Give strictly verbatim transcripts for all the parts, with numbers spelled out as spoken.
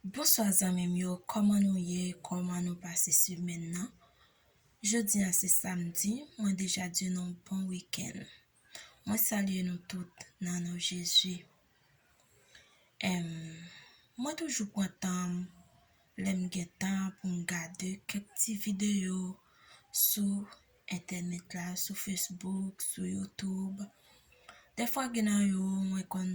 Bonswa zanmi m yo, kòman nou ye? Kòman nou pase semèn nan? Jodi a se samdi, mwen deja di nou bon wikenn. Mwen salye nou tout nan non Jezi. Em, mwen toujou pran tan m lè m gen tan pou m gade kèk ti videyo sou entènèt la, sou Facebook, sou YouTube. Dèfwa gen nan yo mwen konn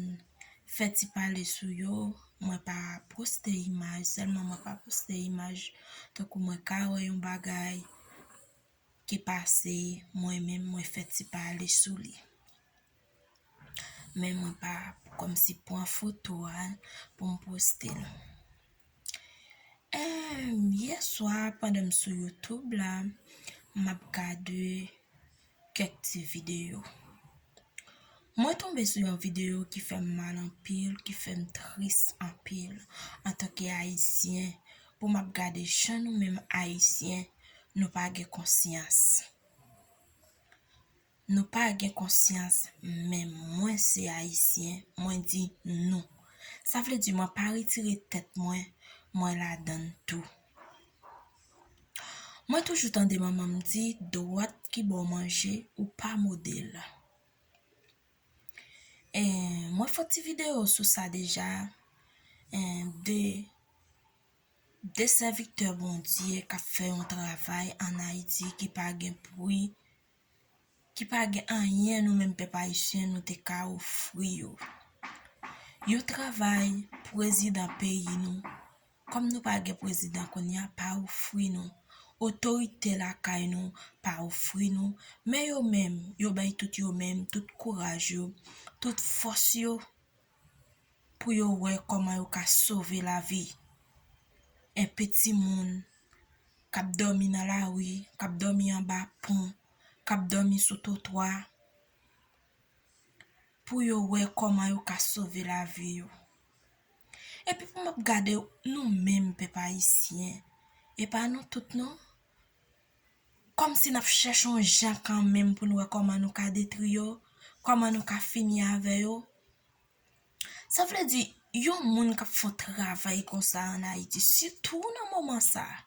fè ti pale sou yo, mwen pa poste imaj, sèlman mwen pa poste imaj, tankou mwen ka wè yon bagay ki pase, mwen menm mwen fè ti pale sou li. Men mwen pa kòmsi pran foto a pou m poste l. Em, yè swa, pandan m sou YouTube la, m ap gade kèk ti videyo. Mwen tonbe sou yon videyo ki fè m mal anpil, ki fè m tris anpil antanke Ayisyen, pou m ap gade jan nou menm Ayisyen, nou pa gen konsyans. Nou pa gen konsyans, men mwen se Ayisyen, mwen di nou. Sa vle di mwen pa retire tèt mwen, mwen ladann tou. Mwen toujou tande manman m di, dwat ki ba w manje, ou pa mode l. E, mwen fè ti videyo sou sa deja, e, de, de sèvitè Bondye k ap fè yon travay ann Ayiti ki pa gen pri, ki pa gen anyen nou menm pèp ayisyen nou te ka ofri yo. Yo travay prezidan peyi nou, kòm nou pa gen prezidan kounye a, pa ofri nou. Otorite lakay nou pa ofri nou. Men yo menm, yo bay tout yo menm, tout kouraj yo, tout fòs yo pou yo wè kòman yo ka sove lavi enpe timoun k ap dòmi nan lari, k ap dòmi anba pon, k ap dòmi sou twotwa, pou yo wè kòman yo ka sove lavi yo. Epi pou m ap gade nou menm pèp ayisyen, e pa nou tout non? Kòmsi n ap chèche yon jan kanmenm pou n wè kòman nou ka detwi yo, kòman nou ka fini avè yo. Sa vle di, yon moun k ap fè yon travay konsa ann Ayiti, sitou nan moman sa a,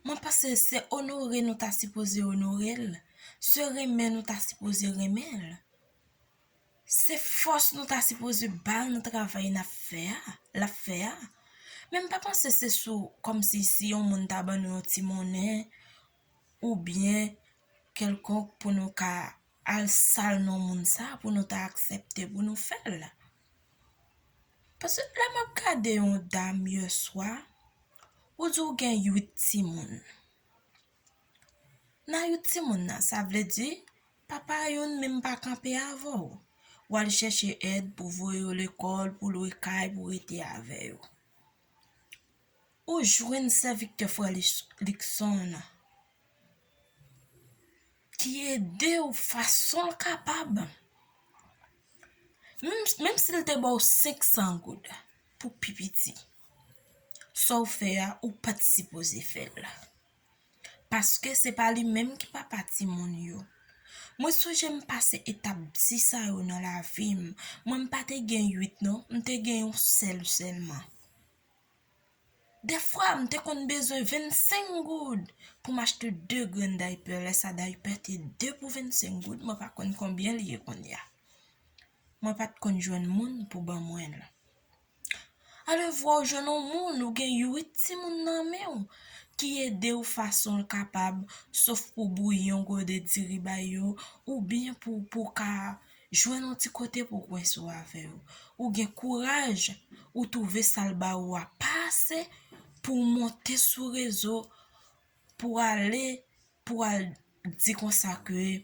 mwen panse se onore nou ta sipoze onore l, se renmen nou ta sipoze renmen l. Se fòs nou ta sipoze ba l nan travay n ap fè a, l ap fè a. Men m pa panse se sou, kòmsi si yon moun ta ban nou yon ti monnen, oubyen kèlkonk pou nou ka al sal non moun sa, pou nou ta aksepte pou nou fè l. Paske lè m ap gade yon dam yè swa, ou di w gen uit timoun. Nan uit timoun nan, sa vle di, papa youn menm pa kanpe avè w. W al chèche èd pou voye yo lekòl, pou lwe kay, pou rete avè yo. Ou jwenn sèvitè frè Lis-, Likson ki ede w fason l kapab. Menm, menm si l te ba w senk san goud pou pi piti, sa w fè a, ou pa t sipoze fè l. Paske se pa li menm ki papa timoun yo. Mwen sonje m pase etap di sa yo nan lavi m. Mwen m pa te gen uit non, m te gen yon sèl sèlman. Dèfwa, m te konn bezwen vennsenk goud pou m achte de grenn daypè. Lè sa daypè te de pou vennsenk goud, mwen pa konn konbyen l ye kounye a. Mwen pa t konn jwenn moun pou ban mwen l. Alevwa w jwenn yon moun, ou gen uit timoun nan men w, ki ede w fason l kapab, sof pou bouyi yon gode diri bay yo, oubyen pou, pou w ka jwenn yon ti kote pou w kwense w avè yo. Ou gen kouraj, ou twouve sa l ba ou a pa ase pou w monte sou rezo, pou w ale, pou w al di konsa ke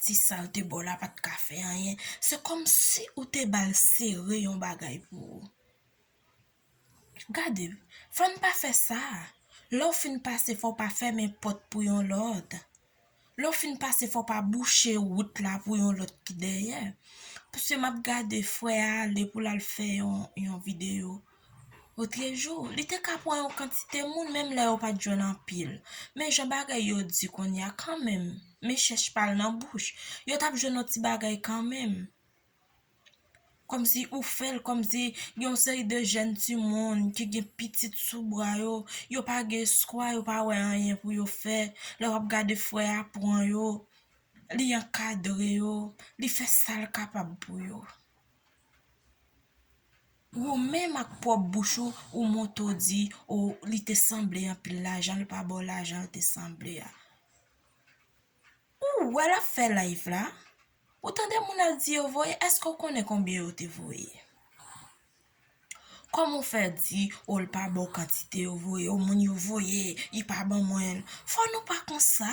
ti sa l te ba w la pa t ka fè anyen. Se kòmsi ou te ba l sere yon bagay pou ou. Gade, fò n pa fè sa. Lè w fin pase, fò w pa fèmen pòt pou yon lòt. Lè w fin pase, fò w pa bouche wout la pou yon lòt ki dèyè. Paske m ap gade frè a ale pou l al fè yon, yon videyo. Otrejou, li te ka pran yon kantite moun, menm lè yo pa t jwenn anpil. Men jan bagay yo di kounye a kanmenm, men chèch pa l nan bouch. Yo t ap jwenn yon ti bagay kanmenm. Kòmsi ou fè l, kòmsi gen yon seri de jèn timoun ki gen pitit sou bra yo, yo pa gen espwa, yo pa wè anyen pou yo fè. Lè w ap gade frè a pran yo, li ankadre yo, li fè sa l kapab pou yo. Ou menm ak pwòp bouch ou, ou monte w di, o, li te sanble anpil lajan, l pa ba w lajan l te sanble a. Ou wè l ap fè live la? Ou tande moun ap di yo voye, èske w konnen konbyen yo te voye? Kòman w fè di, o, l pa ba w kantite yo voye, o, moun yo voye, li pa ban mwen l? Fò nou pa konsa.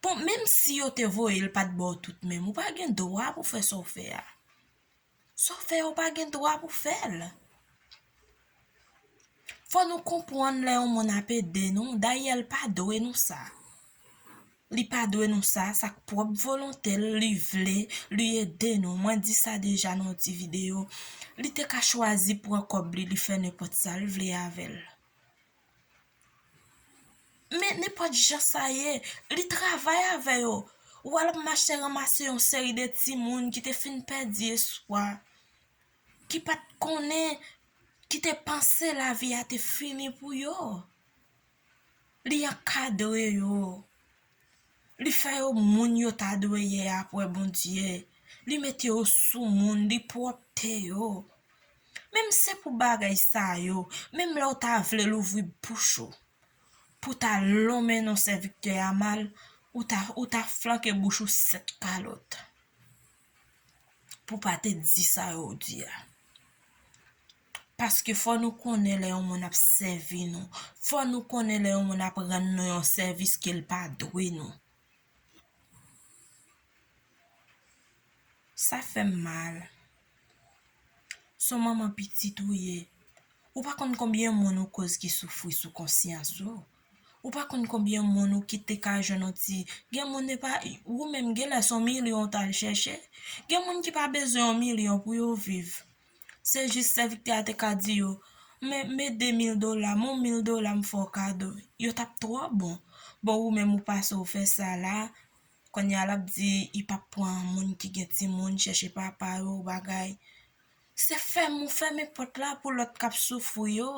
Bon, menm si yo te voye l pa t ba w tout menm, ou pa gen dwa pou fè sa w fè a. Sa w fè a, ou pa gen dwa pou fè l. Fò nou konprann lè yon moun ap ede nou, dayè l pa dwe nou sa. Li pa dwe nou sa, sa k pwòp volonte l, li vle, li ede nou. Mwen di sa deja nan yon ti videyo. Li te ka chwazi pran kòb li, li fè nenpòt sa l vle avè l. Men nenpòt jan sa ye, li travay avè yo. Ou wè l ap mache ranmase yon seri de timoun ki te fin pèdi espwa, ki pa t konnen, ki te panse lavi a te fini pou yo. Li ankadre yo. Li fè yo moun yo ta dwe ye apre Bondye. Li mete yo sou moun, li pwòpte yo. Menm se pou bagay sa yo, menm lè w ta vle louvri bouch ou pou ta lonmen non sèviktè a mal, ou ta, ou ta flanke bouch ou sèt kalòt pou pa te di sa yo di a. Paske fò nou konnen lè yon moun ap sèvi nou. Fò nou konnen lè yon moun ap rann nou yon sèvis ke l pa dwe nou. Sa fè m mal. Se yon manman pitit ou ye. Ou pa konn konbyen moun ou koz ki soufri sou konsyans ou. Ou pa konn konbyen moun ou ki te ka jwenn yon ti, gen moun e pa, ou menm gen lè se yon milyon ou t al chèche. Gen moun ki pa bezwen yon milyon pou yo viv. Se jis sèviktè a te ka di yo, men, men de mil dola, men yon mil dola m fè w kado. Yo t ap twò bon. Bon, ou menm ou pase ou fè sa la, kounye a l ap di, li p ap pran moun ki gen timoun, chèche papa yo, bagay. Se fèmen, ou fèmen pòt la pou lòt k ap soufri yo.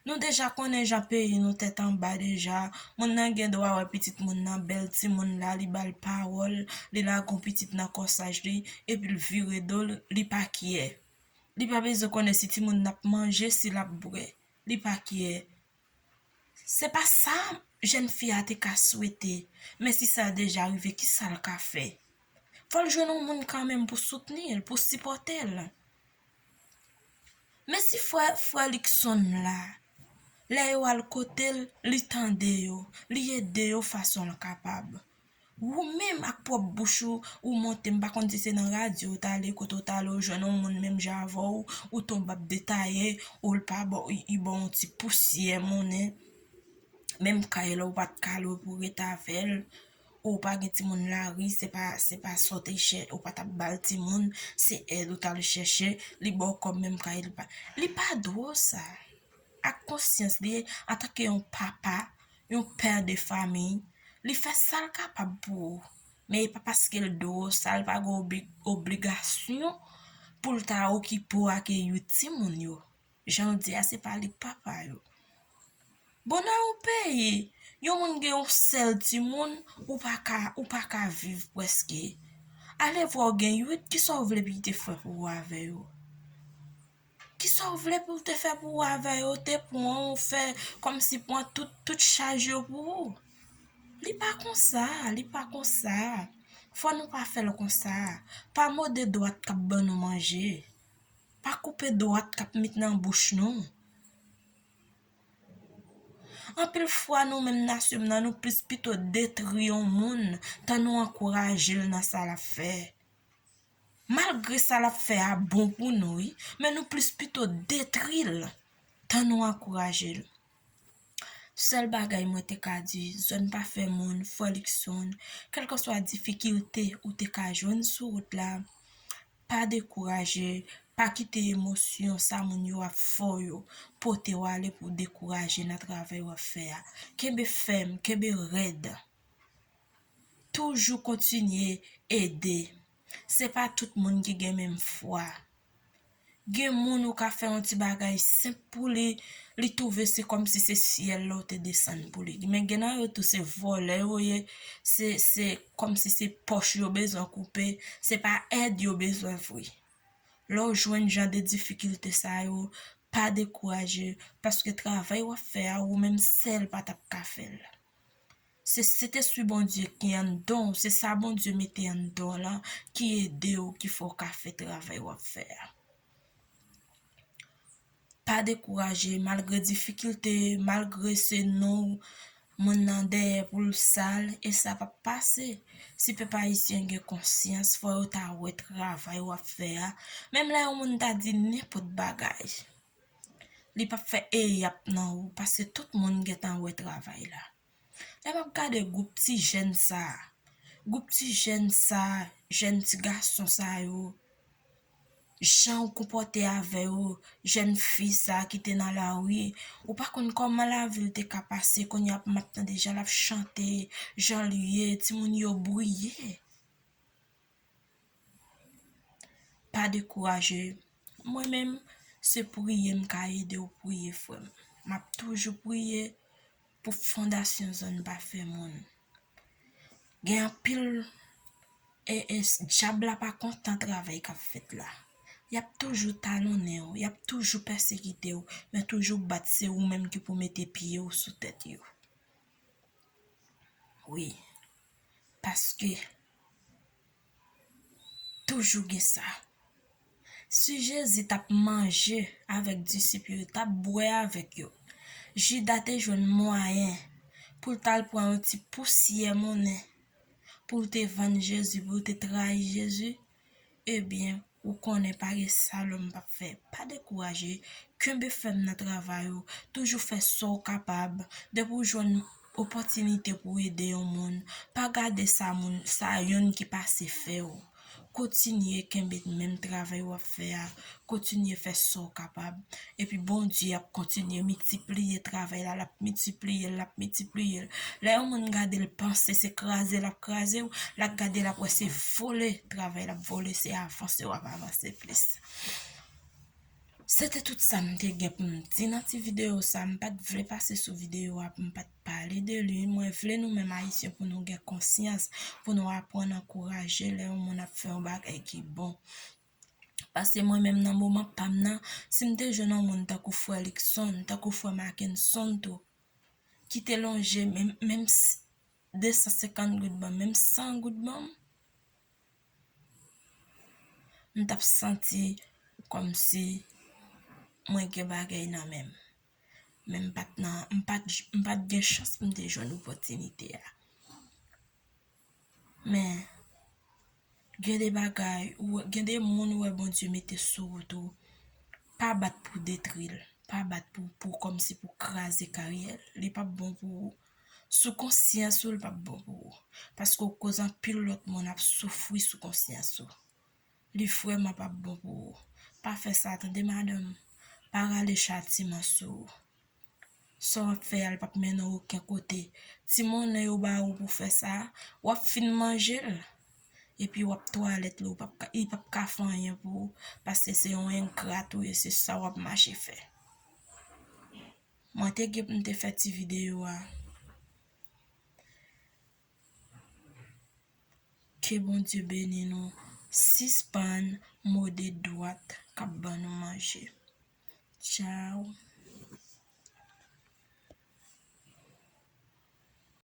Nou deja konnen jan peyi nou tèt anba deja. Moun nan gen dwa wè pitit moun nan bèl timoun la, li ba l pawòl, li lage yon pitit nan kòsaj li, epi l vire do l, li pa kyè. Li pa bezwen konnen si timoun nan ap manje, si l ap bwè. Li pa kyè. Se pa sa jèn fi a te ka swete, men si sa deja rive, ki sa l ka fè? Fò l jwenn yon moun kanmenm pou soutni l, pou sipòte l. Men si frè, frè Luckson la, lè yo al kote l, li tande yo, li ede yo fason l kapab. Ou menm ak pwòp bouch ou, ou monte, m pa konn si se nan radyo ou t ale, kote ou t ale, ou jwenn yon moun menm jan avè w, ou tonbe ap detaye, ou l pa ba w, li, li ba w yon ti pousyè monnen. Menm kay la, ou pa t ka lwe pou ret avè l. Ou pa gen timoun lari, se pa, se pa sa w te chè, ou pa t ap ba l timoun, se èd ou t al chèche, li ba w kòb menm kay li pa. Li pa dwe w sa. Ak konsyans li, antanke yon papa, yon pè de fanmi, li fè sa l kapab pou ou. Men e pa paske l dwe w sa, l pa gen obli-, obligasyon pou l ta okipe w ak uit timoun yo. Jan l di a, se pa li k papa yo. Bon, nan yon peyi, yon moun gen yon sèl timoun, ou pa ka, ou pa ka viv prèske. Ale vwa w gen uit, kisa w vle pou l te fè pou ou avè yo? Kisa w vle pou l te fè pou ou avè yo? Te pran w, fè kòmsi pran tout, tout chaj yo pou ou. Li pa konsa, li pa konsa. Fò nou pa fè l konsa. Pa mòde dwat k ap ban nou manje. Pa koupe dwat k ap met nan bouch nou. Anpil fwa, nou menm nasyon m nan, nou plis pito detri yon moun, tan nou ankouraje l nan sa l ap fè. Malgre sa l ap fè a bon pou nou, wi, men nou plis pito detri l, tan nou ankouraje l. Sèl bagay mwen te ka di, zòn pa fè moun, frè Luckson, kèlkeswa difikilte ou te ka jwenn sou wout la, pa dekouraje, pa kite emosyon sa moun yo ap fè w yo pote w ale pou w dekouraje nan travay w ap fè a. Kenbe fèm, kenbe rèd. Toujou kontinye ede. Se pa tout moun ki gen menm fwa. Gen moun ou ka fè yon ti bagay senp pou li, li twouve se kòmsi se syèl la ou te desann pou li. Men gen nan yo tou se vòlè yo ye, se, se kòmsi se pòch yo bezwen koupe, se pa èd yo bezwen vre. Lè w jwenn jan de difikilte sa yo, pa dekouraje, paske travay w ap fè a, ou menm sèl pa t ap ka fè l. Se Sentespri Bondye ki anndan w, se sa Bondye mete anndan w lan, ki ede w, ki fè w ka fè travay w ap fè a. Pa dekouraje, malgre difikilte, malgre se non moun nan dèyè pou l sal, e sa p ap pase. Si pèp ayisyen gen konsyans, fò yo ta wè travay w ap fè a. Menm lè yon moun ta di nenpòt bagay, li p ap fè eyap nan ou, paske tout moun gentan wè travay la. Lè m ap gade gwoup ti jèn sa a, gwoup ti jèn sa a, jèn ti gason sa yo, jan w konpòte avè yo, jèn fi sa a ki te nan lari, ou pa konn kòman lavi l te ka pase, kounye a m ap tande jan l ap chante, jan l ye, timoun yo briye. Pa dekouraje. Mwen menm, se priye m ka ede w priye, frè m. M ap toujou priye pou fondasyon zòn pa fè moun. Gen anpil, e, e, dyab la pa kontan travay k ap fèt la. Y ap toujou talonnen w, y ap toujou pèsekite w, men toujou bat se ou menm ki pou mete pye w sou tèt yo. Wi. Paske toujou gen sa. Si Jezi t ap manje avèk disip yo, li t ap bwè avèk yo, Jida te jwenn mwayen pou l t al pran yon ti pousyè monnen pou l te vann Jezi, pou l te trayi Jezi, ebyen, ou konnen pa gen sa lòm p ap fè. Pa dekouraje, kenbe fèm nan travay ou, toujou fè sa w kapab. Depi w jwenn opòtinite pou w ede yon moun, pa gade sa moun, sa yonn ki pase fè w. Kontinye kenbe menm travay w ap fè a, kontinye fè sa w kapab. Epi Bondye ap kontinye miltipliye travay la, l ap miltipliye l, l ap miltipliye l. Lè yon moun gade l panse se kraze l ap kraze w, l ap gade l ap wè se vole travay l ap vole, se avanse w ap avanse plis. Se te tout sa m te gen pou m di nan ti videyo sa. M pa t vle pase sou videyo a pou m pa t pale de li. Mwen vle nou menm Ayisyen pou nou gen konsyans, pou nou aprann ankouraje lè yon moun ap fè yon bagay ki bon. Paske mwen menm nan moman pa m nan, si m te jwenn yon moun tankou frè Luckson, tankou frè Mackenson tou, ki te lonje menm, menm s-, de san senkant goud ban m, menm san goud ban m, m t ap santi kòmsi mwen gen bagay nan men m. Men m pa t nan, m pa t, m pa t gen chans pou m te jwenn opòtinite a. Men, gen de bagay, ou wè, gen de moun ou wè Bondye mete sou wout ou, pa bat pou detwi l, pa bat pou, pou kòmsi pou kraze karyè l. Li p ap bon pou ou. Sou konsyans ou, li p ap bon pou ou. Paske w koz anpil lòt moun ap soufri sou konsyans ou. Li vrèman p ap bon pou ou. Pa fè sa, tande, madanm. Pa rale chatiman sou ou. Sa w ap fè a, l p ap mennen w okenn kote. Ti monnen yo ba ou pou fè sa a, w ap fin manje l. Epi w ap twalèt li, w p ap ka, li p ap ka fè anyen pou ou, paske se yon engrat ou ye, se sa w ap mache fè. Mwen te gen pou m te fè ti videyo a. Ke Bondye beni nou. Sispann mode dwat k ap ban nou manje. Tchaw.